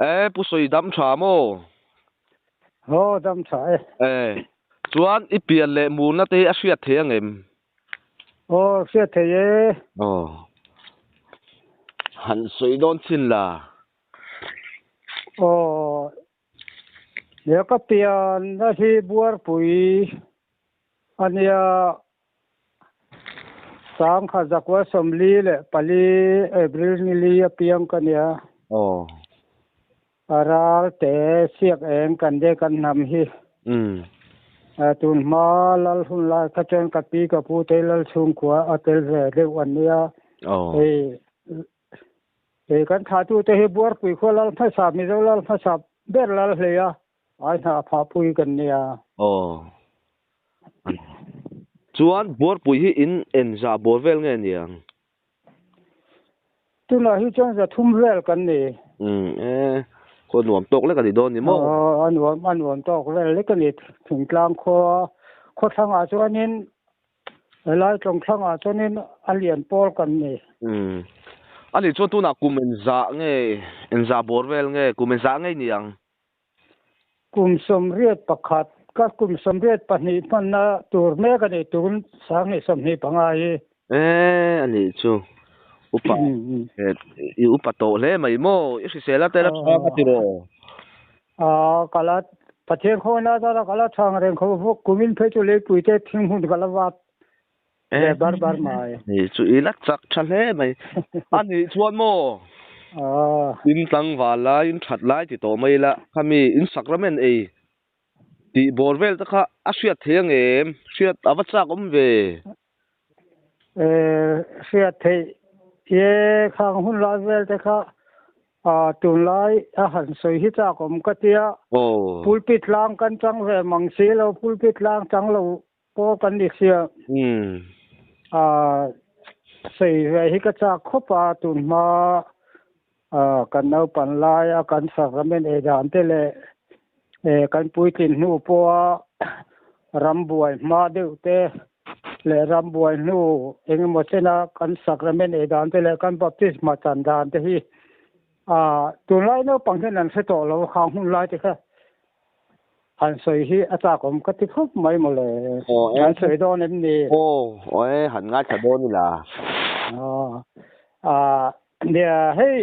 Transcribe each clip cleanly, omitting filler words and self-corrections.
E pu sawi dam tha maw? Aw dam tha e. E chuan i pian leh murna te hi a hriat thei ang em? Aw hriat thei e. Aw han sawi dawn chin la. Aw Nia ka pianna hi Buarpui a nia, Sangha zakua 44 April ni li a piang ka nia. Aw. A ral te siak eng kan de kan hnam hi. Umm. Tun hma lal hun lai kha chuan ka pi ka pu te lal chhungkua a tel ve deuh an nia. Aw. Hei Hei kan thlahtute hi Buarpui khua lal hmasa, Mizo lal hmasa ber lal hlei a, ai hna a phahpui kan nia. Aw. Chuan Buarpui hi in en za bawr vel nge niang? Tunah hi chuan 300 vel kan ni. Umm e, khaw nuam tawk lek a ni dawn ni maw? Aw, a nuam, a nuam tawk vel lek a ni. Thingtlang khua, khawthlangah chuanin Helai tlawngthlangah chuanin a lian pawl kan ni. Umm. A nih chuan tunah kum engzah nge, engzah bawr vel nge, kum engzah nge i ni ang? Kum 81, ka kum 82 hmanna tur mek a ni tun 2025 hi. E, a nih chu. Upa, i upa tawh hle mai maw? I hrisel a tel a tha ka ti rawh. A, ka la, Pathian khawina zara ka la chhang reng kho vawk, kumin phei chu leipui te thing hmun ka la vat ve bar bar mai. Ni chu i la chak tha hle mai. A nih chuan maw? In tlangval lai, in that lai ti tawh mai ila, khami in sacrament ei tih bawr vel te kha a hriat thei ang em? Hriat a va chak awm ve. E, hriat theih e khang hun lai vel te kha a tunlai a han sawi hi chak awm ka tia. Pulpit tlang kan chang ve mang si lo, pulpit tlang chang lo pawh kan ni sia. A sawi ve hi ka chak khawp a, tun hma kan naupan laia kan sacrament ei dan te leh kan puitlin hnu pawha rambuai hma deuh te leh rambuai hnu engemaw chena kan sacrament ei dan te leh kan baptisma chan dan te hi tunlai naupang hian an hre tawh lo khang hun lai te kha han sawi hi a chakawm ka ti khawp mai mawle. An sawi dawn em ni? Aw, aw e, han ngaithla dawn ila. Aw, nia hei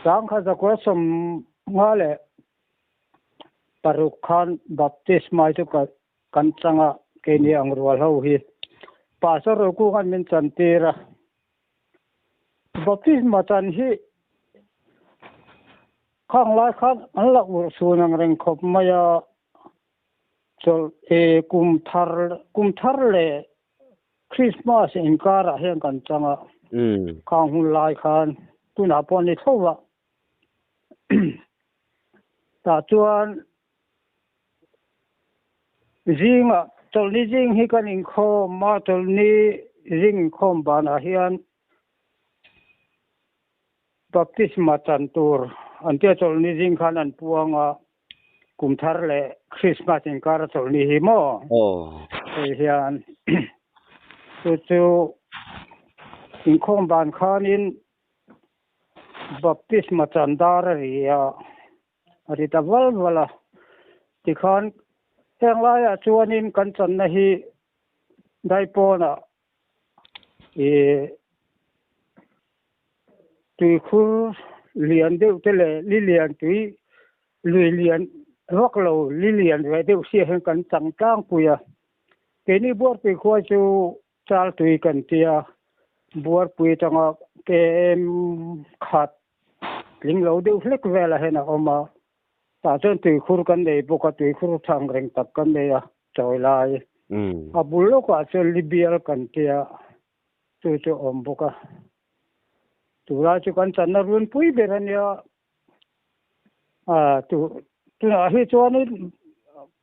1956 khan baptisma chu kan chang a, keini ang rual ho hi Pastor Rokunga'n min chantir a. Baptisma chan hi khang lai khan an la urh sun ang reng khawp mai a, chawlh e kum thar kum thar leh Christmas inkarah hian kan chang a, khang hun lai khan tunah pawh a ni tho va. Tah chuan zingah chawlhni zing hi kan inkhawm a, chawlhni zing inkhawm banah hian Baptisma chan tur an tia chawlhni zing khan an puang a, kum thar leh Christmas inkar a chawlhni hi maw? Hei hian chu chu inkhawm ban khanin Baptisma chan dar a ri a, a ri ta val val a. Tikhan heng laiah chuanin kan channa hi Daipawnah Ih tuikhur lian deuh te leh li lian tui lui lian vak lo li lian ve deuh sia hian kan chang tlangpui a keini Buarpui khua chu chal tui kan tia Buarpui atanga km khat tling lo deuh hlek velah hian a awm a tah chuan tuikhur kan nei bawk a tuikhur thang reng tak kan nei a. Chawi lai. A bul lawkah chuan Libial kan tia chu chu a awm bawk a. Tunlai chu kan channa runpui ber a nia. A tu tunah hi chuanin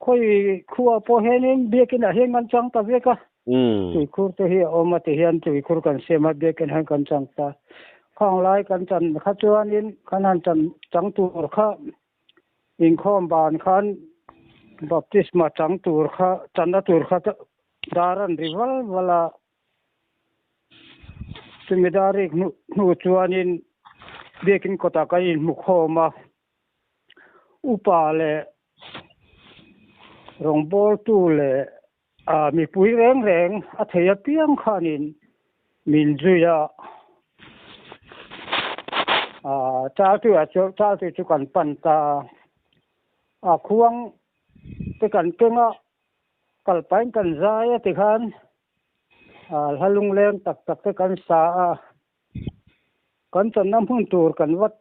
khawi khua pawh hianin biakinah hian kan chang ta vek a. Tuikhur te hi a awm a tihian tuikhur kan siam a biakin hian kan chang ta. Khang lai kan chan kha chuanin kan han chan chang tur kha Inkhawm ban khan baptisma chang tur kha channa tur kha dar an ri val val a, chumi dar rik hnu chuanin Biakin kawtah kan inhmu khawm a, upa leh rawngbawltu leh mipui reng reng a thei apiang khanin min zui a, Chaltuiah chu Chaltui chu kan pan ta a, khuang te kan keng a, kalpain kan zai a tikhan hla lungleng tak tak te kan sa a. Kan channa hmun tur kan vat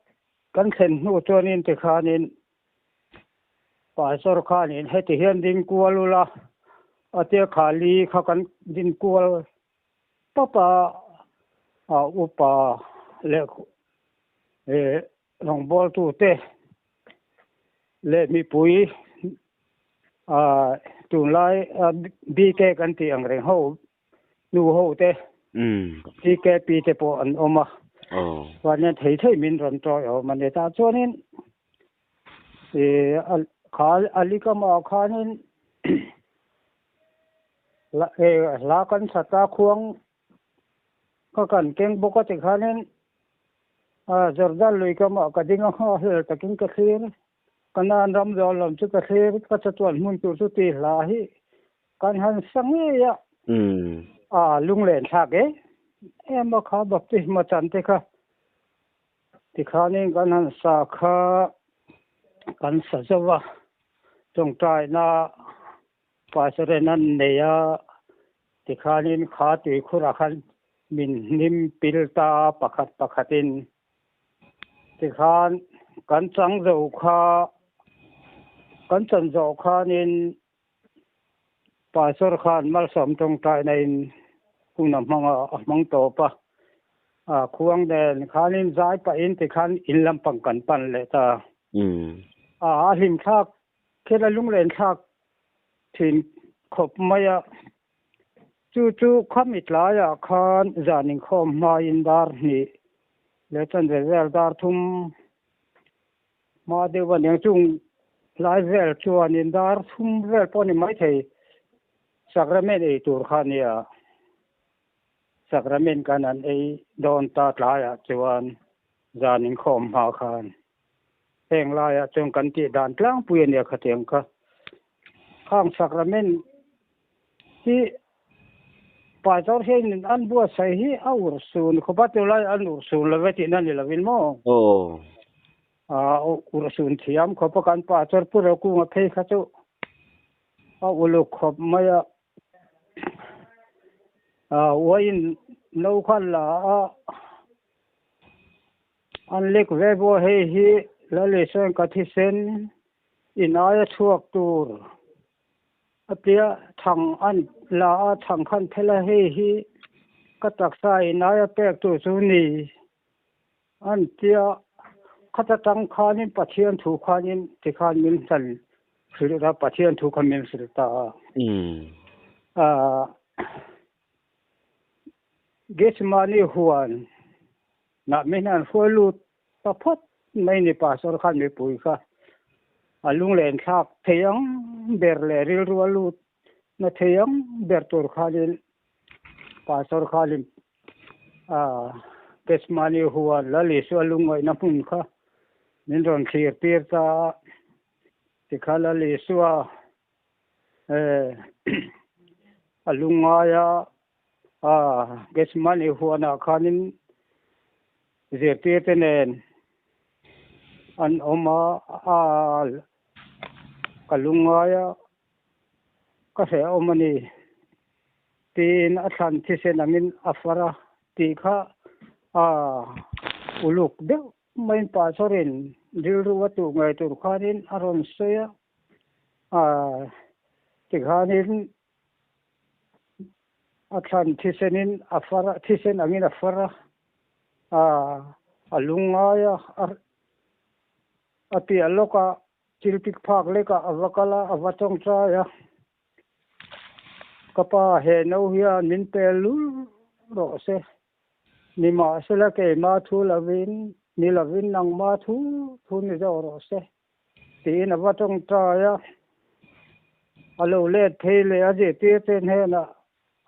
kan thlen hnu chuanin tikhanin Pastor khanin heti hian ding kual ula a tia khali kha kan din kual pap a, a upa leh rawngbawltute leh mipui tunlai BK kan tih ang reng ho nu ho te TKP te pawh an awm a chuanin thei thei min rawn tawi awm a ni tah chuanin kha alikama khanin hla kan sat a khuang ka kan keng bawk a tikhanin Jordan lui kamah ka ding a nghahhlel takin ka thlir Kanan ram zawh lam chu ka thlir ka chatuan hmun tur chu tih hla hi kan han sa ngei a, a lunglen thlak em em a kha baptisma chan te kha tikhanin kan han sa kha kan sa zo va, tawngtaina pastor-in an nei a tikhanin kha tuikhurah khan min hnim pil ta pakhat pakhatin Tikhan kan chang zo kha kan chan zawh khanin Pastor khan malsawm tawngtaina in hun a hmang a, a hmang tawp a. A khuang nen khanin zai pahin tikhan in lampang kan pan leh ta. A a hlim thlak Thil a lunglen thlak thin khawp mai a, chu chu khami tlaiah khan zan inkhawm hmain dar hnih leh chanve vel dar thum hma deuh a niang chung lai vel chuanin dar thum vel pawh a ni maithei sacrament ei tur kha a nia. Sacrament kan an ei dawn ta tlaiah chuan zan inkhawm hma khan. Heng laiah chuan kan tih dan tlangpui a nia khatiang kha. Khang sacrament hi Pastor hianin an buatsaih hi a urhsun khawp a, tunlai an urhsun lo ve tihna ni lovin maw? Aw. A urhsun thiam khawp a, kan Pastor Pu Rokunga phei kha chu a uluk khawp mai a. A uain no khan la a. An lek ve pawh hei hi Laliseng ka thisen in aia chhuak tur a tia thang an la a, thang khan phel a hei hi ka taksa in aia pek tur chu ni an tia khata tang khanin Pathian thu khanin tikhan min hlan hrilh a, Pathian thu kha min hrilh ta a. Gethsemane huan Nah min han hruai lut ta phawt mai ni Pastor khan mipui kha a lunglen thlak thei ang ber leh rilru a lut na thei ang ber tur khanin Pastor khanin Gethsemane huan Lal Isua lungngaihna hmun kha min rawn thlir tir ta a, tikha Lal Isua a lungngai a A, Gethsemane huanah khanin zirtirte nen an awm a, a, ka lungngai a, ka hrehawm a ni tiin a thlan thisen angin a far a tih kha a uluk deuh maiin Pastor-in rilru a tuh ngei tur khanin a rawn sawi a, a tikhanin A thlan thisenin a far a, thisen angin a far a, a lungngai a, a piah lawkah thil pik phak lekah a va kal a, a va tawngtai a. Ka pa he no hian min pel lul rawh se, nimahsela keima thu lovin, ni lovin nangma thu thu ni zawk rawh se. Tiin a va tawngtai a, a lo let phei leh a zirtirte hnenah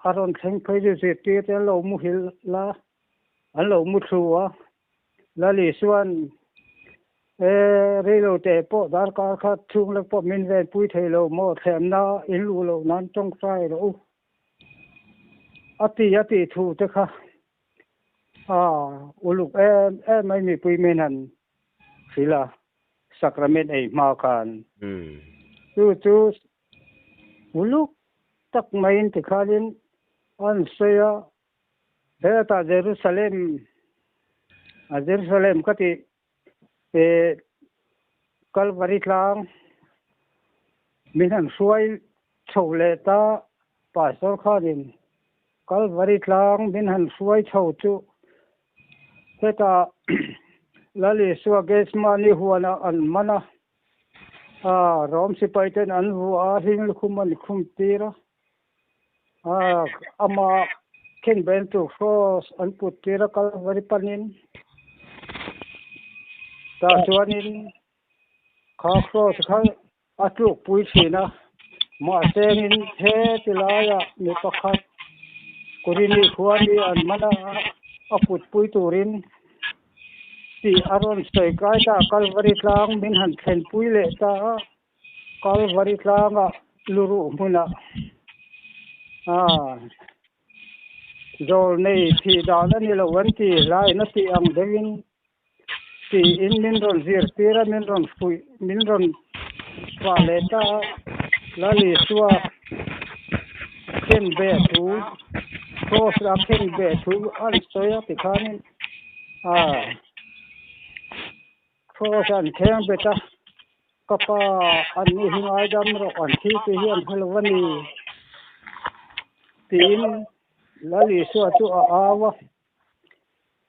a rawn thleng phei chu zirtirte an lo muhil la, an lo mu thlu a. Lal Isuan e reilo te pawh darkar khat chhung lek pawh min venpui thei lo maw thlemna in luh loh nan tawngtai rawh u a ti a tih thu te kha a uluk em em mai mipui min han hrilh a sacrament ei hma khan chu chu uluk tak maiin tikhanin an sawi a hetah Jerusalem a Jerusalem ka tih eh Kalvari tlang min han hruai chho leh ta pastor khanin Kalvari tlang min han hruai chho chu hetah Lal Isua Gethsemane huanah an man a a Rom sipai ten an vuah a hling lukhum an khum tir a a ama khen ben tur cross an put tir a Kalvari panin tah chuanin kha cross kha a tluk pui thin a mahse in he ti laiah mi pakhat Kurini khua mi an man a a put pui turin tih a rawn sawi kai ta Kalvari tlang min han thlen pui leh ta a Kalvari tlangah luruh hmunah a zawl nei thih dan a ni lo an ti hlain a tih ang deuhin tiin min rawn zirtir a min rawn fuih min rawn chhuah leh ta a Lal Isua khen ve thu cross a khen ve thu an sawi a tikhanin a cross an kheng bet a ka pa an ni hi ngaidam rawh an thil tih hi an hre lo a ni tiin Lal Isua chu a au a.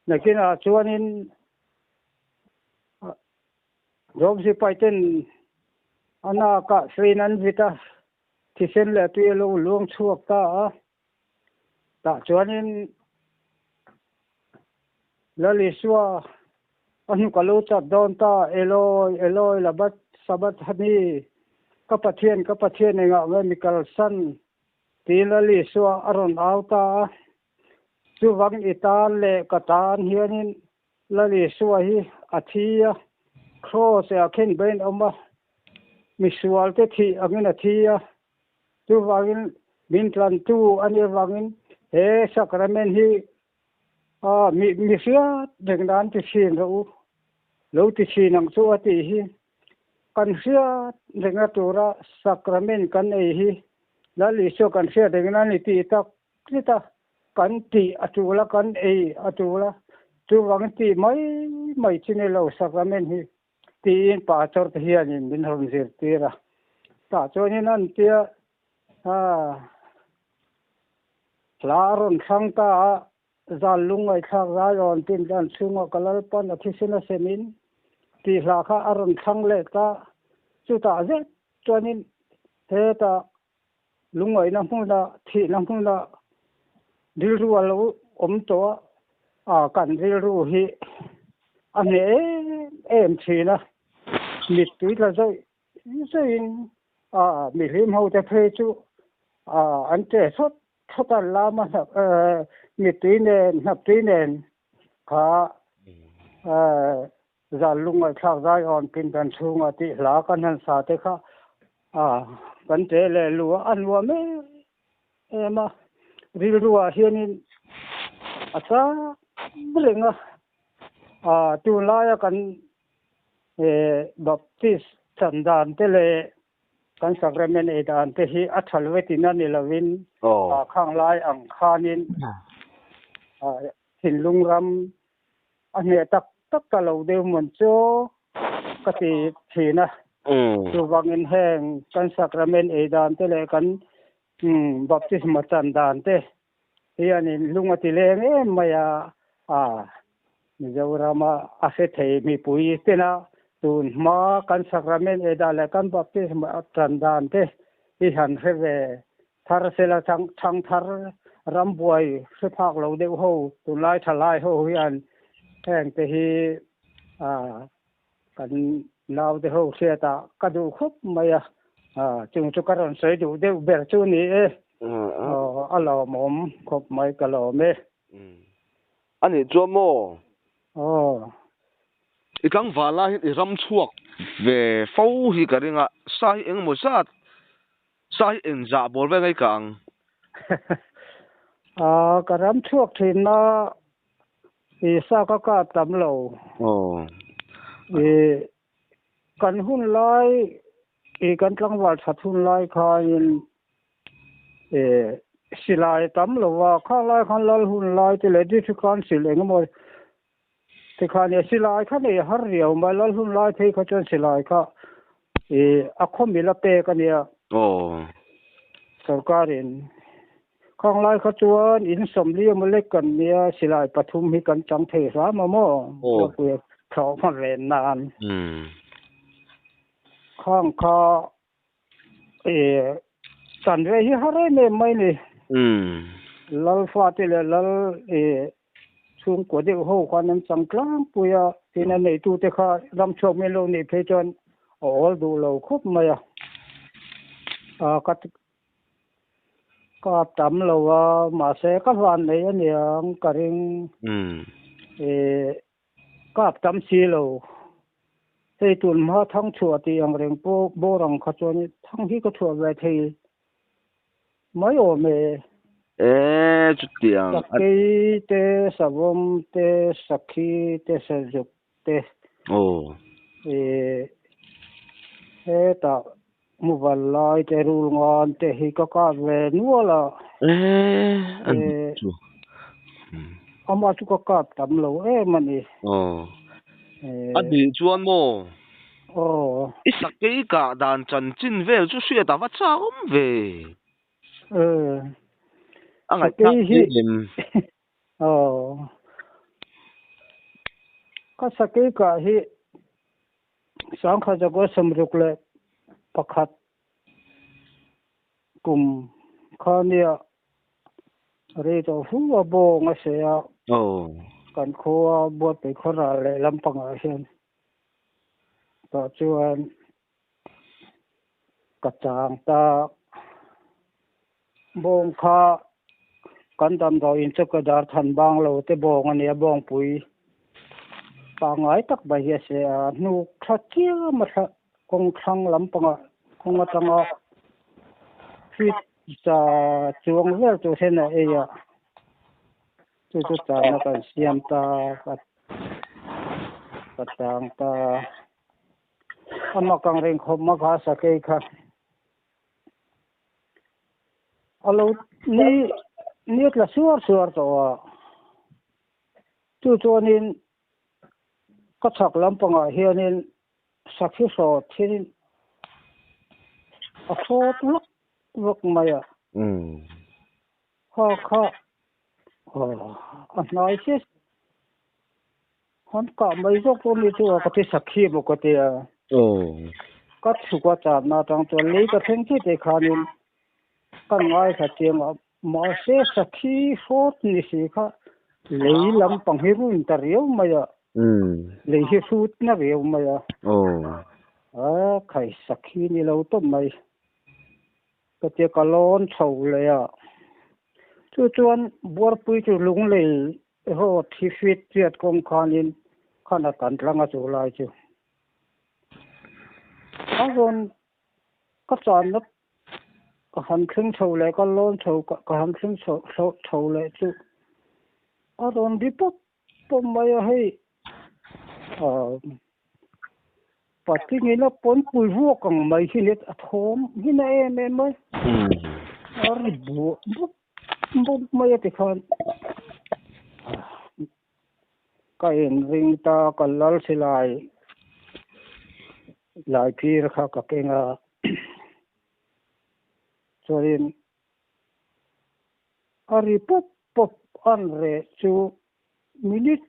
Nakinah chuanin Rom sipai ten a nakah hruiin an vit a, thisen leh tui a lo luang chhuak ta a. Tah chuanin Lal Isua a hnuk a lo chat dawn ta, Eloi, Eloi, lama sabathani, ka Pathian, ka Pathian engah nge mi kalsan? Tiin Lal Isua a rawn au ta a. Chuvang i tan leh ka tan hianin Lal Isua hi a thi a, Kraws ah khen bein awm a, misual te thih angin a thi a. Chuvangin min tlantu a nih avangin he sacrament hi a mi mi hriat reng nan ti thin rawh u, lo ti thin ang chu a tih hi. Kan hriat rengna tura sacrament kan ei hi Lal Isua kan hriat rengna a ni tih tak Tlit a, kan tih a tul a, kan ei a tul a, chuvangin tih mai mai chi ni lo sacrament hi tiin pastor te hianin min rawn zirtir a. Tah chuanin an tia hla a rawn thlang ta a, zal lungngaihthlak zai rawn tin dan chhungah ka Lalpan a thisen a semin tih hla kha a rawn thlang leh ta. Chutah zet chuanin hetah Lungngaihna hmuna, thihna hmuna rilru a lo awm tawh a, kan rilru hi a hneh em em thin a, mittui tla zawih zawih in mihlim ho te phei chu an che thawt thawt a, lama mittui nen hnaptui nen kha Zal lungngaihthlak zai awn pindan chhunga tih hla kan han sa te kha kan ṭe leh lu a, a nuam em em a, rilruah hianin a chak reng a, tunlaia kan Baptist chan dan te leh kan sacrament ei dan te hi a ṭha lo e tina ni lovin khang lai ang khanin thinlung ram a hneh tak tak ta lo deuh mawn chu ka ti thin a. Chuvangin heng kan sacrament ei dan te leh kan baptisma chan dan te hianin lung a ti leng em mai a, a Mizorama a hre thei mipui tena tun hma kan sacrament ei dan leh kan baptisma chan dan te hi han hre ve Thar sela chhang thar rambuai hre phak lo deuh ho tunlai thalai ho hian heng te hi kan naute ho hriatah ka duh khawp mai a, chung chu ka rawn sawi duh deuh ber chu ni e, a lawmawm khawp mai ka lawm e. A nih chuan maw? Aw. I tlangval lai hian i ram chhuak ve fo hi ka ring a, sa hi engemaw zat, sa hi engzah bawr vel ngai ka ang? Aa, ka ram chhuak thin a, i sa ka kap tam lo. Aw. I kan hun lai, i kan tlangval that hun lai khain e silai tam lo va, khang lai khan lal hun lai te leh district council engemaw Tikhan e silai kha nei har riau mai, lal hun lai phei kha chuan silai kha i a khaw mil a pek a nia. Aw. Sorkarin khang lai kha chuan in sawmli emaw lek kan nia, silai pathum hi kan chang thei hram a maw? Aw. Puia thlawh hma ven nan. Umm. Khang kha e chan ve hi har em em mai ni. Umm. Lal fate leh lal e chhungkua deuh ho khan an chang tlangpui a, tin a neitute kha ram chhuak min lo nih phei chuan a awl duh lo khawp mai a. A ka kap tam lo a, mahse ka van nei aniang ka ring. Umm. E kap tam si lo. Hei tun hma thang chhuah tih ang reng pawh bawr ang kha chuan thang hi ka chhuah ve thei mai awm e. E chutiang. Sakei te, savawm te, sakhi te, sazuk te. Aw. E hetah muval lai te, rul ngan te hi ka kap ve nual a. E a nih chu. Amah chu ka kap tam lo em a ni. Aw. A nih chuan maw? Aw. I sakei kah dan chanchin vel chu hriat a va chak awm ve. Aw. A ngaihthlak Sakei hi em em. Aw. Ka sakei kah hi sangkhat zakua sawmruk leh pakhat kum kha nia rei tawh fu a bawng a seh a. Aw. Kan khua Buatpui khaw ral leh lampangah hian tah chuan ka chang ta. Bawng kha kan damdawiin chu ka dar than bang lo te bawng a nia, bawngpui pangngai tak mai hi a seh a, hnuk tha chiam a thla kawng thlang lampangah kawng atanga feet za chuang vel tur hian a ei a, chu chu chana kan siam ta ka chang ta a mak ang reng khawp mak a sakei kha. A lo ni ni a tla suar suar tawh a, chu chuanin ka chhak lampangah hianin sakhi hrawt hianin a hrawt vak vak mai a. Kha kha a hnai chiah Han kah mai zawk pawh mi chu a ka ti sakhi maw ka ti a. Ka chhuk a chatna atang chuan lei ka thleng chiah teh khanin ka ngaithla chiang a, mahse sakhi hrawt ni si kha lei lampang hi run ta riau mai a, lei hi hrut na riau mai a. A khai sakhi ni lo tawp mai ka tia ka lawn chho leh a, chu chuan buarpui chu lunglei Road hi fit chiat kawng khanin khan a tan tlang a chu lai chu. A rawn ka channa ka han thleng chho leh ka lawn chho ka han thleng chho chho leh chu a rawn ri pawp pawp mai a hei ah patlingin a pawnpui vuak ang mai hi ni a thawm hi na em em mai a ri buah bup Bawk mai a tikhan ka inring ta ka lal silai lai phir kha ka keng a chuanin a ri pawp pawp an reh chu minute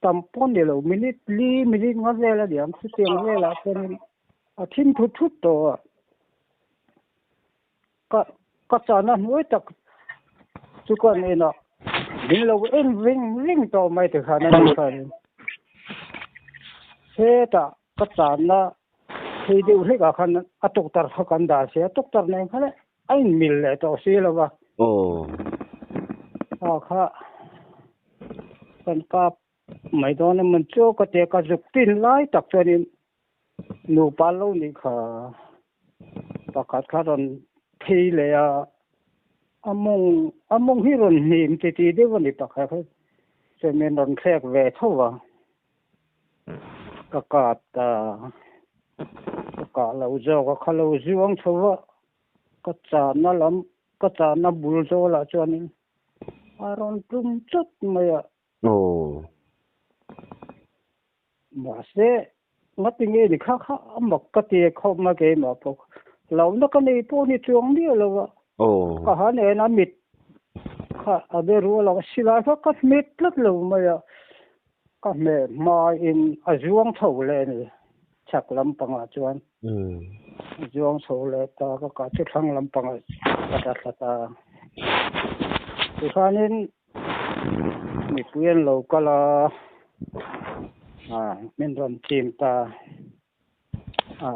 tam pawh ni lo minute li minute nga vel a niang chutiang velah chuanin a thim thut thut tawh a. Ka ka chana hnuai tak chu ka an en a, min lo en ring ring tawh mai ti khan a ni khan hetah ka chana phei deuh hlek ah khan a tuktar kha kan dah si a, tuktar nen khan a inmil leh tawh si lo va. Aw. Kha kha kan kap. Mai dawn a man chu ka tia ka zuk tin lai tak chuanin nupa lo nih kha pakhat kha rawn phei leh a, a mawng a mawng hi rawn hnim ti ti deuh a ni pakhat kha chuan min rawn thlek ve tho a, ka kap ta ka kah lo zawk a kha lo zuang chho a, ka chahna lam ka chahna bul zawlah chuanin a rawn tum chawt mai a. Aw. Mahse, ngati nge ni kha kha a mak ka ti khawp mai keimah pawh. Hlauhna ka nei pawh ni chuang miah lo a. Aw. Ka han en a mit kha a be rual a, silai kha ka hmet tlat lo mai a. Ka hmeh hmain a zuang chho leh a ni, chhak lampangah chuan. A zuang chho leh ta, ka kah chu thlang lampangah ka tla thla ta. Tikhanin Mipui an lo kal a, min rawn chim ta a,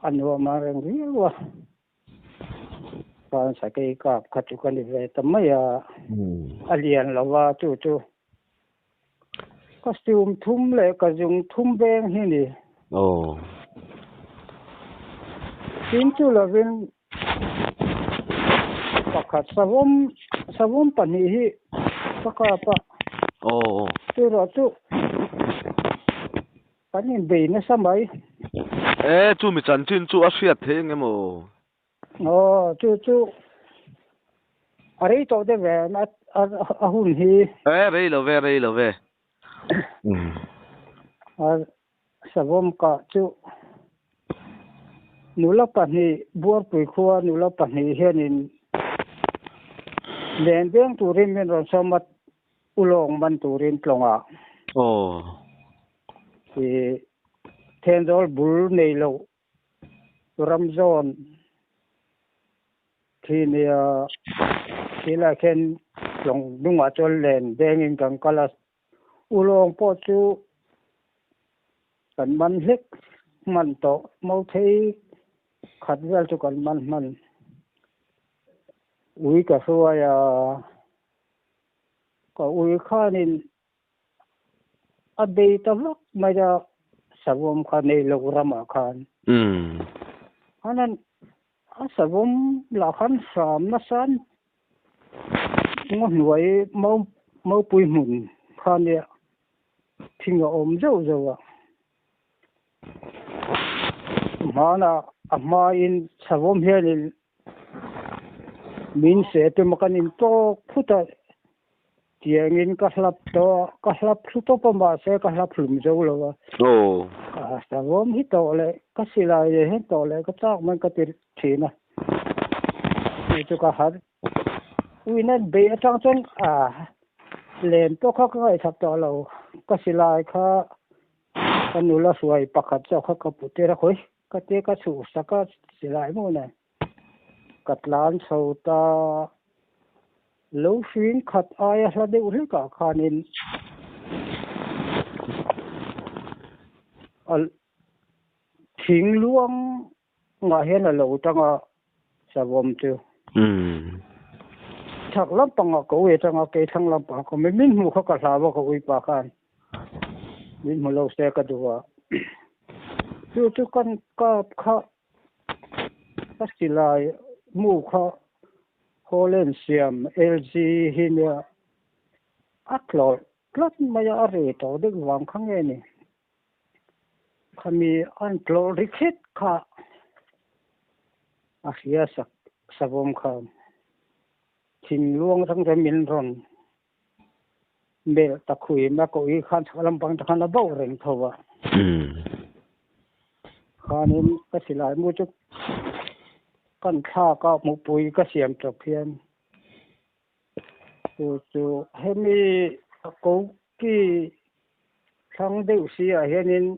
a nuam ang reng viau a. Chuan sakei kap kha chu ka ni ve ta mai a, a lian lo va chu chu costume thum leh ka zung thum veng hi ni. Tin chu lovin Pakhat savawm savawm pahnih hi ka kap a. Aw. Chutah chu kan inbei nasa mai. E, chu mi chanchin chu a hriat thei eng emaw? Aw, chu chu a rei tawh deuh ve a a hun hi. E, rei lo ve, rei lo ve. A Savawm kah chu nula pahnih Buarpui khua nula pahnih hianin len deng turin min rawn sawm a, ulawng man turin tlawngah. Aw. I Thenzawl bul nei loh ram zawn khi nia khilaiah khian tlawng hnungah chuan len dengin kan kal a. Ulawng pawh chu kan man hlek hman tawh, Mauthei khat vel chu kan man hman. Ui ka hruai a, ka ui khanin a bei ta vak mai a, savawm kha nei lo ramah khan. Khanan a savawm lah khan hram nasa Ngaw hnuai mau maupui hmun kha nia thing a awm zeuh zeuh a. Hmanah a hmain savawm hianin min seh tum a kan intawk phut a, tiangin ka hlap tawh a, ka hlap thlu tawp a mahse ka hlap hlum zo lo a. Savawm hi tawh leh ka silai leh hian tawh leh ka chak mai ka ti thin a. Hei chu ka har uina bei atang chuan a len pawh kha ka ngaihsak tawh lo ka silai kha ka nula hruai pakhat zawk kha ka put tir a khawi ka tia ka chhuh sak a silai maw nen ka tlan chho ta lo hring khat aia hla deuh hlekah khanin a thing luang Ngah hian a lo tang a savawm chu. Chhak lampangah ka ui atang a, kei thlang lampangah ka ui. Min hmuh kha ka hlau a ka ui pa khan. Min hmu lo se ka duh a. Chu chu kan kap kha ka silai mu kha Holland siam LG hi nia a tlawlh tlat mai a, a rei tawh deuh vang kha nge ni. Khami an tlawh ri khet kha a hria sak savawm khan thinluang atang chuan min rawn melh ta khui mai a, ka ui khan chhak lampang te khan a bauh reng tho a. Khanin ka silai mu chu kan thlak a hmuhpui ka siam tawp hian chu chu hemi koki Thlang deuh si ah hianin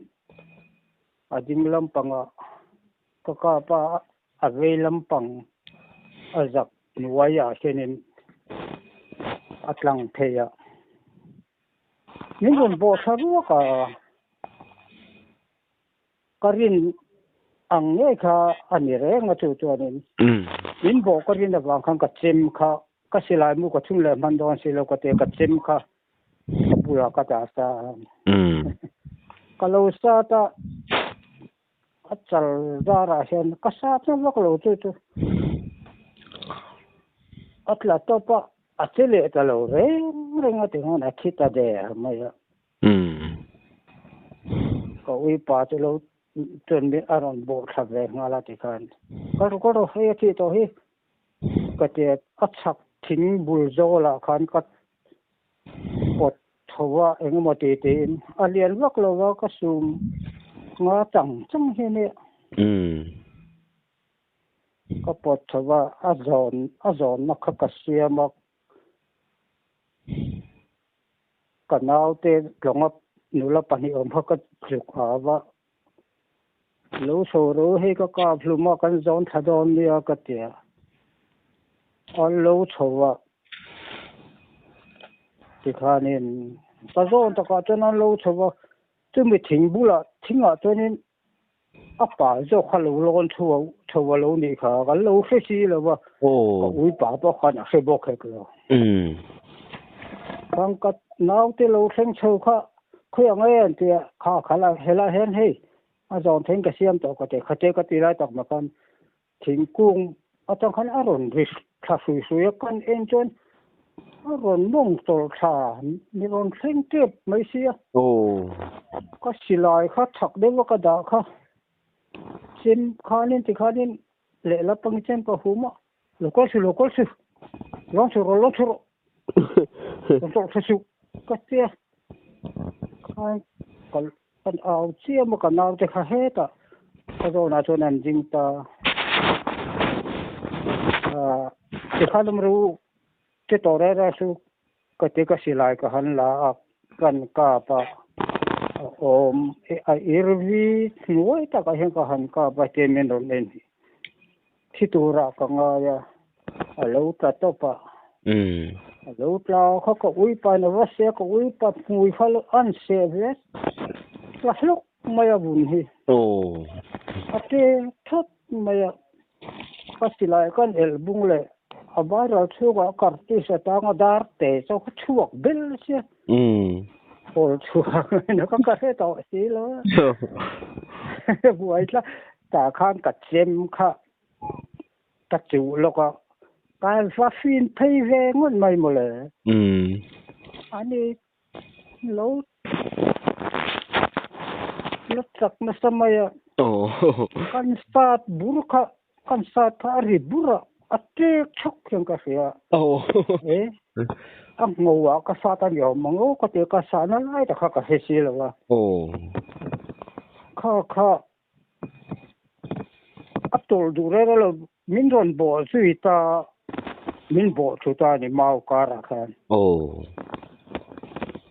a ding lampangah ka kap a, a vei lampang a zak hnuai ah hianin a tlang phei a. Min rawn bawh thla ruak a, ka rin ang ngei kha a ni reng a chu chuanin min bawh ka rin avang khan ka chem kha ka silai mu ka thun leh hman dawn si lo ka ti a, ka chem kha. Ka bu bulah ka dah sa a. Ka lo sat a, a chal zarah hian ka sat na vak lo chu chu a tla tawp a, a che leh ta lo reng reng a ti khan a thi ta der mai a. Ka uipa chu lo chuan min a rawn bawh thla ve nghal a ti khan ka ru ka ru hei a thih tawh hi ka ti a, a chhak thing bul zawlah khan ka pawt tho a eng emaw ti tiin a lian vak lo va ka sum nga chang chang hi ania. Ka pawt tho va a zawn a zawnna kha ka siam a. Ka naute tlawnga nula pahnih awm kha ka tluk au a, Lo chho ro hei ka kap hlum a, kan zawn thla dawn nia ka ti a. An lo chho a, tikhanin ka zawn takah chuan an lo chho a, chumi thing bulah thingah chuanin A pa zawk kha lo lawn chho a lo nih kha kan lo hre si lo va, ka ui pa pawh khan a hre bawk hek lo. Khang ka naute lo thleng chho kha khawi ang e an ti a, kha kha la helai hian hei a zawn theiin ka siam tawh ka ti, khate ka ti lai tak mah khan Thingkung atang khan a rawn ri thla hrui hrui a, kan en chuan a rawn mawng tawlh thla ni rawn thleng tep mai sia. Ka silai kha chak deuh a ka dah kha chem khanin tikhanin lehlam pangin chem ka hum a, lo kal su lo kal su, lawng chhu rawh lawng chhu rawh, rawn tawlh thla suh ka tia khan ka Kan au chiam a, ka naute kha hetah ka zawnah chuan an ding ta. Aaa tikhan awm ru che tawh reng reng chu ka ti ka silai ka han la a, kan kap a, a awm a irvi hnuai takah hian ka han kap a tia min rawn en hi. Thi turah ka ngai a, a lo tla tawp a. A lo tla kha ka ui pa in a va seh a, ka ui pa hmui kha an seh ve tla hlawk mai a vun hi. A te thawt mai a, ka silai kan elh bung leh a viral chhungah kartis atanga dar te chu ka chhuak bel sia. Hawl chhuak ka ka hre tawh si lo a. Buai tlat. Tah khan ka chem kha ka chuh lawk a, ka va fin phei ve ngawt mai mawle. Ani lo la chak nasa mai a, kan sat bur kha kan sat kha a ri bur a, a tek chhawk hian ka hria. E a ngo ah ka sat a ni awm ang aw ka ti a, ka sahna lai tak kha ka hre si lo a. Kha kha A tawlh duh reng reng lo, min rawn bawh zui ta, min bawh thu ta a ni mau karah khan.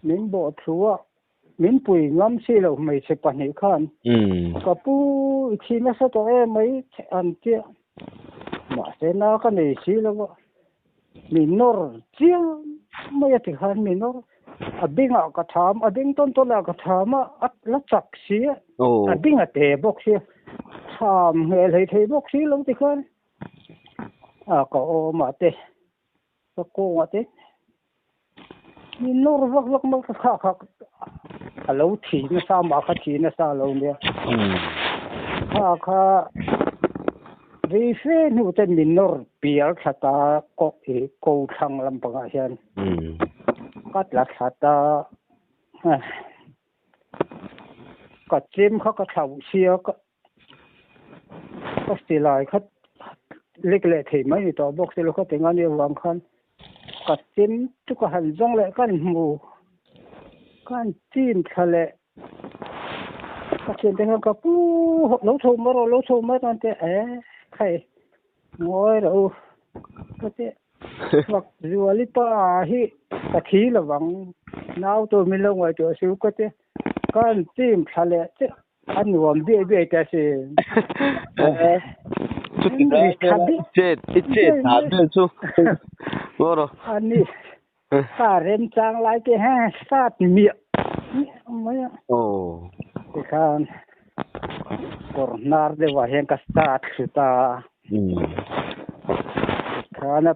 Min bawh thu a, min pui ngam si lo hmeichhe pahnih khan, ka pu i thi nasa tawh em mai an tia, mahse na ka nei si lo a. Min nawr chiang mai a ti khan min nawr a bengah ka tham a beng tawn tawn ah ka tham a a la chak si a a beng a te bawk sia tham hmel hlei thei bawk si lo ti khan a ka awm ah te ka kawng ah te min nawr vak vak mai ka khak khak a lo thi nasa mah kha thi nasa lo nia kha kha rei fe hnu te min nawr pial thla ta ko i ko thlang lampangah hian ka tla thla ta ka chem kha ka thlauh sia ka ka silai kha lek leh thei mai ni tawh bawk se lo kha tinga ni avang khan ka chem chu ka han zawng leh ka han hmu ka han chim thla leh ka thian te khan ka pu lo chho mai rawh lo chho mai rawh an ti a e khai ngawi rawh u ka ti fak zuali pa hi ka thi lovang nau tur min lo ngaihtuah suh ka ti ka han chim thla leh chiah. A nuam biai biai ta si. Chuti lai chet i chet ta vel chu. Ngoro. Ani ka rem chang lai te ha sat miah mai a. Oh. Tikhan kawr hnar deuhah hian ka sat thlu ta. Tikhan a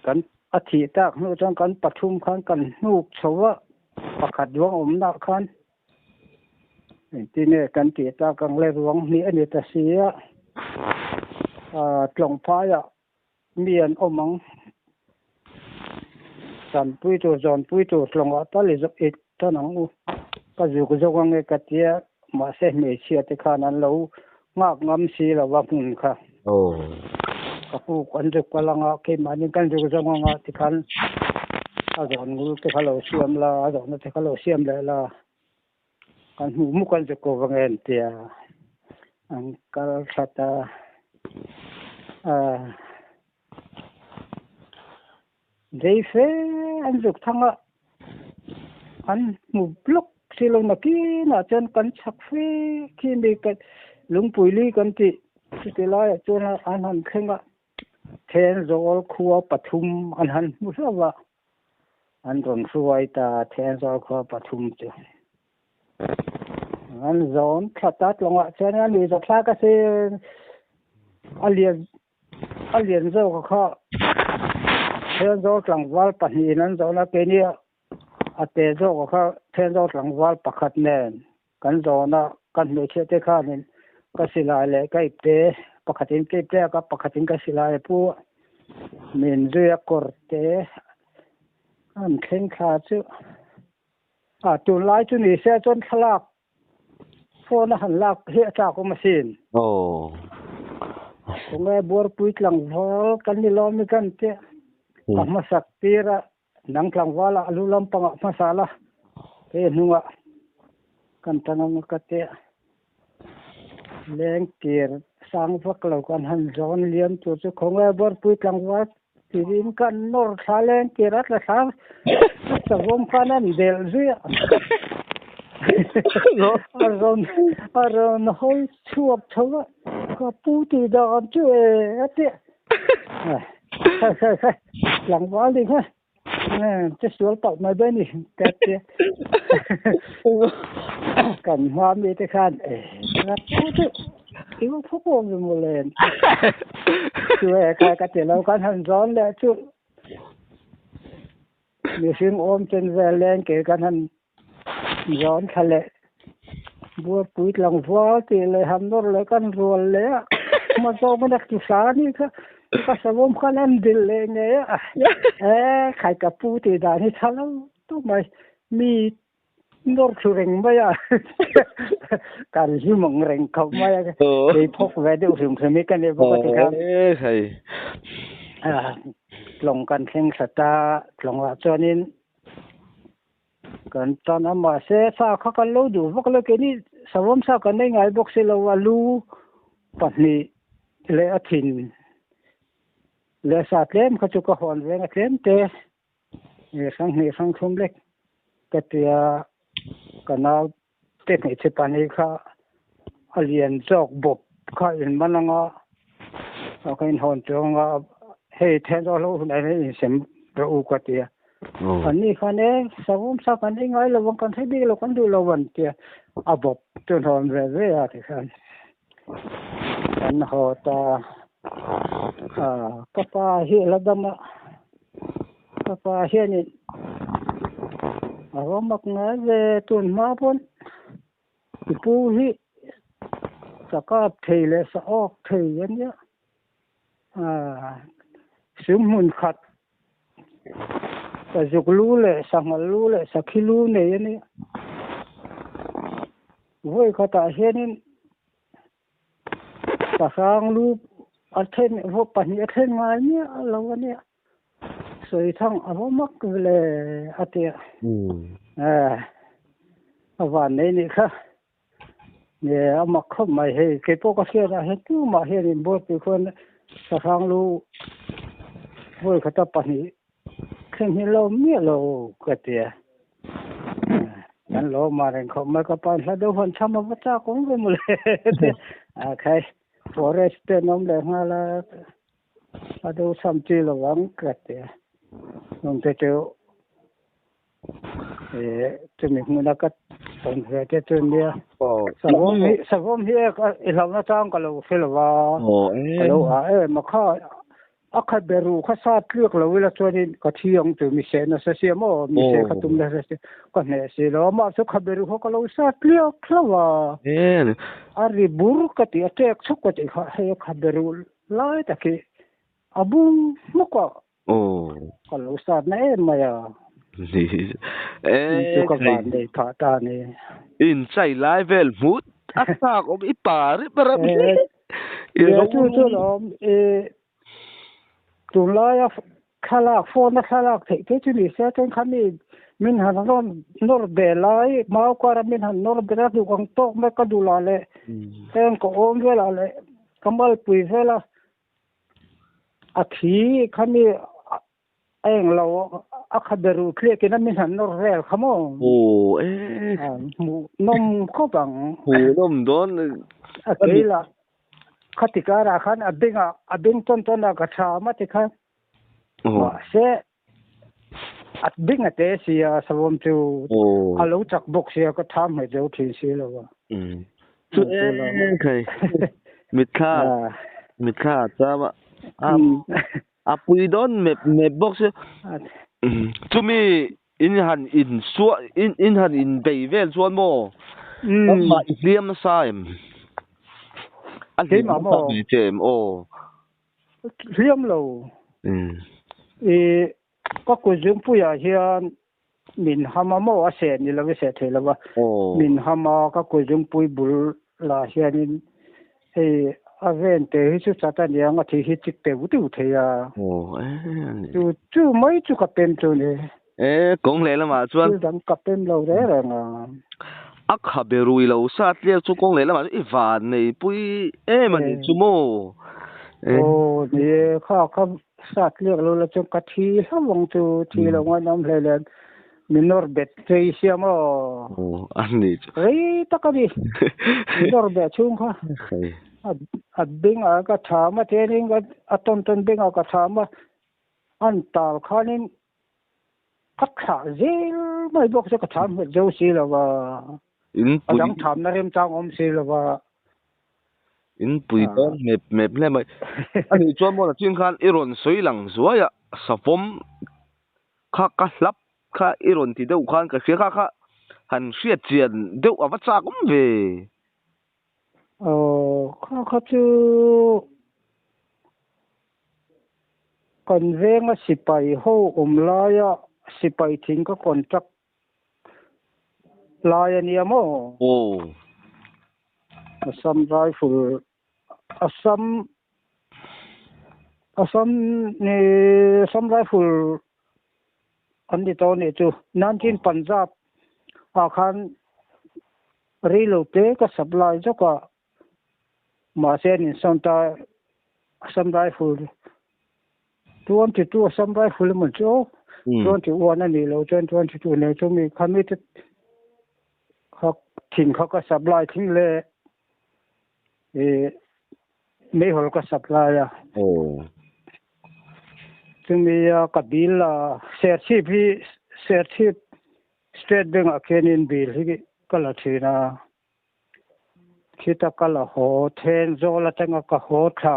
kan a thih tak hnu chuan kan pathum khan kan hnuk chho a. Pakhat ruang awmna khan engtin nge kan tih tak ang le ruang hnih a ni ta si a, tlawng phaiah mi an awm ang. Tanpui tur zawnpui tur tlawngah tal i i tan ang u. Ka zuk zawk ange ka tia mahse hmeichhia te khan an lo nghak ngam si lo va hmun kha. Ka pu kan zuk kal anga keimahni kan zuk zawk anga tikhan a zawn ngul te kha lo siam la a zawhna te kha lo siam leh la. Kan hmuh hmuh kan zuk ko vang em tia an kal that a. Rei fe an zuk thang a, an hmu blawk si lo nakinah chuan kan chhak fe khi mi lungpui li kan tih chuti laiah chuan an han thleng a, Thenzawl khua pathum an han hmu hlauh a, an rawn hruai ta Thenzawl khua pathum chu. An zawn thla ta tlawngah chuan a ni zathlak a sin a lian A lian zawk a kha Thenzawl tlangval pahnihin an zawn a, keini a te zawk a kha Thenzawl tlangval pakhat nen kan zawn a, ka hmeichhia te khanin ka silai leh ka ipte pakhatin ka ipte a ka pakhatin ka silai a pu a, min zui a kawr te an thleng thla chu a tunlai chu ni se chuan thlalak Phone a han lak hi a tlak awm asin. Aw. Tunge Buarpui tlangval kan ni lawm i kan tih a hmasak tir a, nang tlangval ah lu lampang ah hmasa la, kei a hnungah kan tan ang a ka ti a. Lengkir sang vak lo kan han zawn liam tur chu khawnge Buarpui tlangval Tiin kan nawr thla leng tir a tla thla savawm khan an delh zui a. A rawn a rawn hawi chhuak tho a, ka pu tih dan chu e a ti a. Khai khai khai tlangval ding kha che sual palh mai dawn a ni ka ti a. Kan hma mi te khan e ka pu chu I va phawk awm ve maw le? Chu e khai ka ti lo kan han zawn leh chu mihring awm chen vel leng ke kan han zawn thla leh buarpui tlangval tih leh han nawr leh kan rual leh a hma zawng in a ti sa a nih kha ka savawm khan an dil leh ngei a e khai ka pu tih dan hi tha lo tawp mai mi Nawr thlu reng mai a, kan hlim ang reng khawp mai a, kei phawk ve deuh hrim hrim hi ka ni bawk a ti khan. Tlawng kan thleng thla ta, tlawngah chuanin kan tan a, mahse sa kha kan lo duh vak lo, keini savawm sa kan nei ngai bawk si lo, a lu pahnih leh a thin leh sa tlem kha chu ka hawn veng a tlem te. Hrang hnih hrang thlum lek ka tia ka nau te hmeichhe pahnih kha a lian zawk bawp kha in man anga a ka inhawn chuang anga hei then zawk hlauh hunah hian insem rawh u ka tia an ni khan e savawm sa kan ei ngai lo ang kan hre bik lo kan duh lo an tia a bawp chu an hawn ve ve a tikhan kan haw ta a ka pa hi a la dam a. Ka pa hianin a va mak ngai ve tun hma pawn i pu hi sa kap thei leh sa awk thei a nia ah sum hmun khat ka zuk lu leh sanghal lu leh sakhi lu nei a nia vawi khatah hianin Pahrang lu a then vaw pahnih a thlen ngai miah lo a nia. Sawi thang a va mak vele a ti a. Eh a van nei nih kha. Nge a mak khawp mai hei kei pawh ka hriat ah hian tumah hian in buaipui khuan pahrang lu vawi khata pahnih thleng hi lo miah lo ka ti a. Kan lo mah reng khawp mai ka pa in hla deuh han cham a va chak awm ve mawle a khai forest te an awm leh nghal a hla deuh cham chi lo ang ka ti a nung te chu eh chumi hmuna ka tawn ve te chu nia savawm hi savawm hi i hlauhna chang ka lo hre lo va ka lo ah em a kha. A khabe ruh kha sat tliak lo ila chuanin ka thi ang chu mi seh nasa sia maw mi seh kha tum nasa sia ka hneh si lo a mah chu khabe ruh kha ka lo sat tliak hlauh a. A ri bur ka tih a tek chhuk ka tih kha hei a khabe ruh lai tak hi a bung hmuk a ka lo sat na em mai a. Chu ka van nei phah ta a ni. Inchai lai vel hmut a chak awm i pa rip rep hle. Chu chu lawm i tunlaia thlalak phone a thlalak theih te chu ni se chuan kha mi min han rawn nawr be lai mau kara min han nawr be a duh ang tawk mai ka duh lah leh heng ka awm velah leh ka malpui vela a thi kha mi a eng lo a kha be ruh tliakin a min han nawr vel kha maw? Aw e. Hmuh nawm khawp ang. Hmuh nawm dawn. A kei lah khati karah khan a bengah a beng tawn tawn ah ka tha a ti khan. Mahse a beng a te si a savawm chu a lo chak bawk sia ka tha hmeh zo thin si lo a. Chu e khai mitthla mitthla a cham a. A pui dawn mep mep bawk sia. Chumi in han in suah in in han in bei vel chuan maw nangmah i hliam nasa em? A hliam nasa ve che em aw? Hliam lo. I ka kut zungpuiah hian min ham a maw a seh ni lo i seh thei lo va min ham a ka kut zungpui bul lah hianin hei a ven te hi chu chat a niang a thih hi chik teuh teuh thei a chu chu mai chu ka pem chu ni e kawng leh lamah chuan thil dang ka pem lo reng reng a a kha be rui lo sat liak chu kawng leh lamah chuan i van nei pui em a ni chu maw aw ni e kha kha Sat liak lo la chuan ka thi hlauh ang chu, thi lo ngaih awm hlei len mi nawr bet rei sia maw? Aw, a ni chu. Rei tak a ni, mi nawr beh chhung kha. A bengah ka tham a, tianin a tawn tawn bengah ka tham a, an tal khanin ka thlah zel mai bawk chu ka tham nghet zo si lo va, a dang thamna remchang awm si lo va. In pui dawn mep mep hle mai. A nih chuan maw nachin khan i rawn sawi lang zuai a, savawm kha ka hlap kha i rawn ti deuh khan ka hria kha kha han hriat chian deuh a va chak awm ve. Aw kha kha chu kan venga sipai ho awm laia sipai thing ka contract Lai a nia maw? Aw. Assam Rifle Assam Assam ni Assam Rifle an ni tawh anih chu. 19 Punjab ah khan reilo te ka supply zawk a. Mahse an insawn ta Assam Rifle 22 Assam Rifle emaw chu 21 a nih loh chuan 22 nen chu mi kha mite kha thing kha ka supply thing le ih meihawl ka supply a. Chumi a ka bill a Serchhip hi Serchhip State Bank ah khianin bill hi ka la thin a. Khita ka la haw then zawl atanga ka haw thla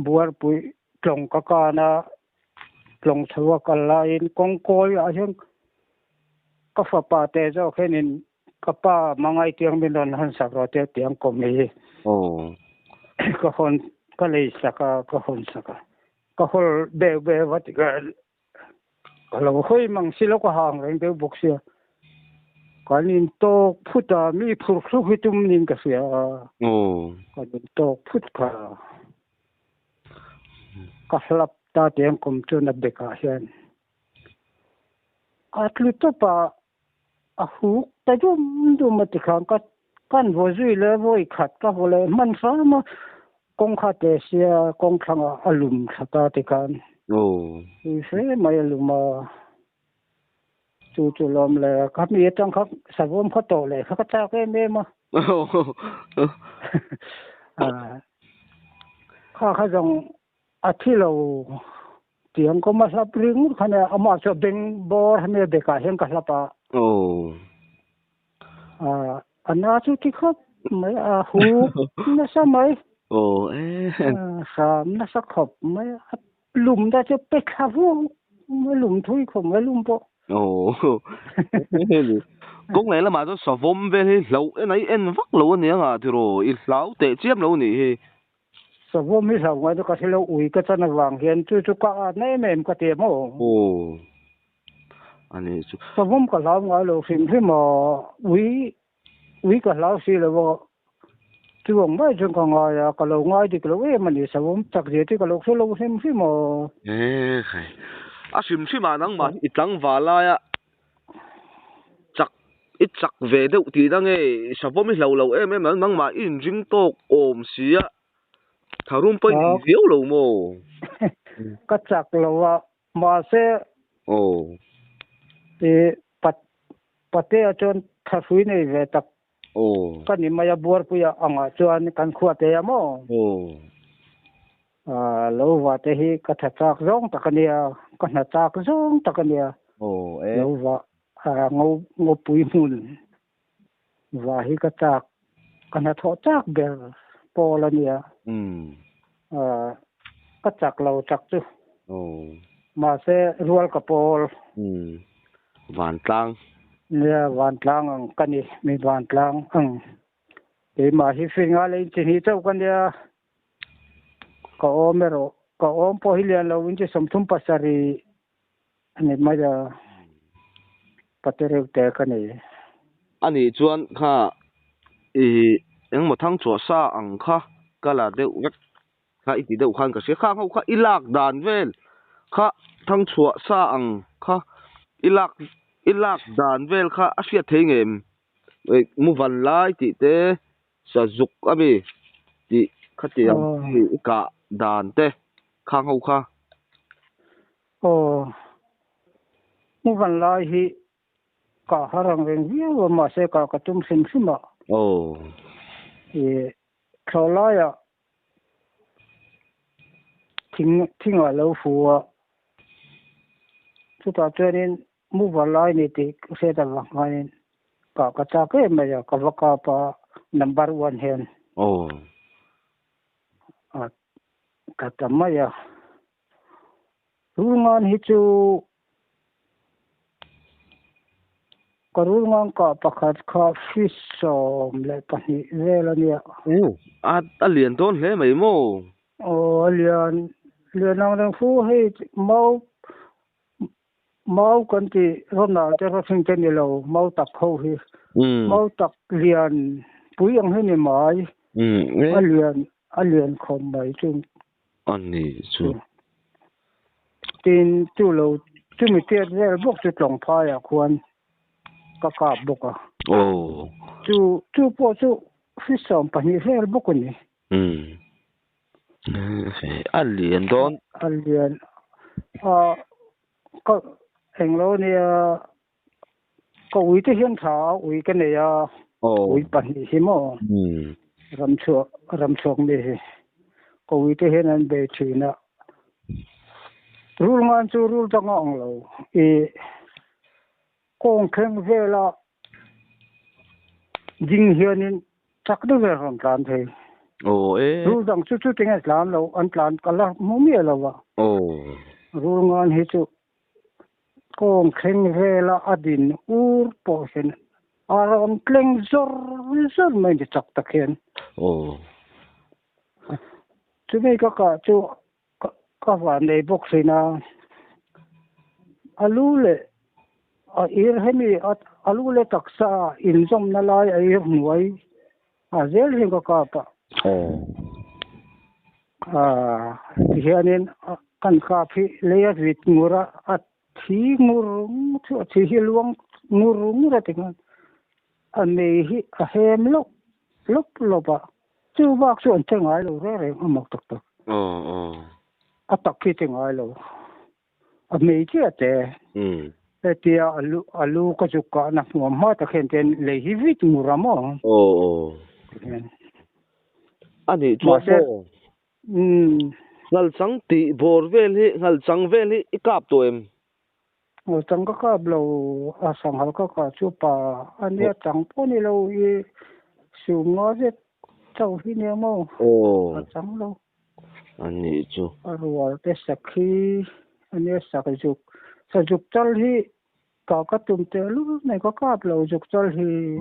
buarpui tlawng ka kan a, tlawng chho a kal laiin kawng kawi ah hian ka fapa te zawk hianin ka pa mangai tiang min rawn hawn sak rawh tia tiang kawm hi ka hawn ka lei sak a ka hawn sak a ka hawl beu beu a ti ka Ka lo hawi mang si lo ka hang reng deuh bawk sia. Kan in tawk phut a, mi phur thluk hi tum niin ka hria a. Kan in tawk phut kha. Ka hlap ta tiang kum chuan a bekah hian a tlu tawp a, a huk ta dum dum a tikhan ka kan vaw zui leh vawi khat ka vaw leh hman hram a kawngkha te sia kawng thlangah a lum thla ta tikhan ui hle mai a lum a chu chu lawm le ka mi atang kha savawm kha tawh leh kha ka chak em em a kha kha zawng A thi lo tiang ka ma hlap ringawt khan e, amah chu a beng bawr hemi a bekah hian ka hlap a. A na chu ti khawp mai, a huk nasa mai. Aw e. Hram nasa khawp mai a lum te chu pe thla vuang mai lum thui khawp mai lum pawh. Aw kawng leh lamah chuan savawm vel hi hloh en a i en vak lo a nia ngah tiraw i hlau teh chiam lo a nih hi. Savawm hi hlau ngai chu ka hre lo ui ka chan avang hian chu chu ka at na em em ka ti em aw. Aw a nih chu. Savawm ka hlau ngai lo hrim hrim a ui ui ka hlau si lo a chu ang mai chuan ka ngai a ka lo ngai dik lo em a ni savawm chak zia chu ka lo hre lo hrim hrim aw. Ekhai a hrim hrim ah nangmah hi i tlangval laia chak i chak ve deuh tihna nge savawm i hlo lo em em ang nangmah i inring tawk awm si a tharum pawh i nei viau lo maw? Ka chak lo a mahse Aw. I pat patea chuan thahrui nei ve tak Aw. Ka ni mai a buarpuia angah chuan kan khua te a maw? Aw. Ah lo va te hi ka tha chak zawng tak a nia, ka hna chak zawng tak a nia. Aw e. Lo va ah ngo ngawpui hmun va hi ka chak, ka hnathawh chak ber pawl a nia. Umm. Ah ka chak lo chak chu. Aw. Mahse rual ka pawl. Umm. Vantlang. Nia vantlang ang ka ni, mi vantlang ang. Keimah hi finga leh inchi hnih chauh ka nia. Ka awm erawh, ka awm pawh hi lian lo inchi 37 a ni mai a, pate reuh te ka ni. A nih chuan kha i engmaw thang chhuah sa ang kha ka la deuh vek kha i ti deuh khan ka hria. Khang ho kha i lak dan vel kha thang chhuah sa ang kha i lak i lak dan vel kha a hriat thei ngem mu van lai tih te sa zuk a mi tih khatiang hi i kah dan te khang ho kha. Aw mu van lai hi Ka har ang reng viau a mahse ka ka tum hrim hrim a. Aw. I thlawh laiah thing thingah lo fu a, chutah chuanin mover lai ni tih ka hriat avang khanin ka ka chak em mai a, ka va kap a number one hian. Aw. A ka ta mai a. Rulngan hi chu ka rulngan kah pakhat kha fish 12 vel a nia. Aw, a a lian dawn hle mai maw? Aw, a lian, lian ang reng fu hei mau mau kan tih Ronald te rawhring te ni lo, mau tak ho hi. Mau tak lian pui ang hi ni mai. A lian a lian khawp mai chu. A ni chu. Tin, chu lo chumi tiat vel bawk chu tlawng phaiah khuan ka kap bawk a. Aw. Chu chu pawh chu hri 12 vel bawk a ni. Umm. A lian dawn. A lian. A ka englo nia ka ui te hian tha a ui ka nei a ui pahnih hi maw ram chhuak ram chhuak mi hi ka ui te hian an bei thin a rul ngan chu rul dang a ang lo i kawng thleng vela ding hianin chak deuh vel rawn tlan thei rul dang chu chu tinge tlan lo an tlan ka la hmu miah lo va rul ngan hi chu Kawng thleng vela a din ur pawh hian a rawn tleng zawr zawr mai ni chak tak hian. Aw. Chumi ka kah chu ka van nei bawk thin a, a lu leh a ir hemi a lu leh taksa inzawmna lai a ir hnuai a zel hian ka kap a. Aw. Ah, tihianin kan kap hi lei a vit ngur a, a thi ngur ngur chu a thi hi luang ngur ngur a ti khan a mei hi a hem lawp lawp lawp a, chu bak chu an che ngai lo reng reng a mak tak tak. Aw aw. A tak hi che ngai lo. A mei chiah te. Umm. Hetia a lu a lu ka zuk kahna hmuam hma tak hian ten lei hi vit ngur a maw? Aw aw. A nih chuan maw? Umm. Nghalchang tih bawr vel hi nghalchang vel hi i kap tawh em? Nghalchang ka kap lo, a sanghal ka kah chu pa a nia chang pawh ni lo i sum nga zet. chauh hi nia maw Aw. A chang lo. Anih chu. A rual te sakhi ania sakzuk sazuk chal hi ka ka tum teh lul mai ka kap lo zuk chal hi.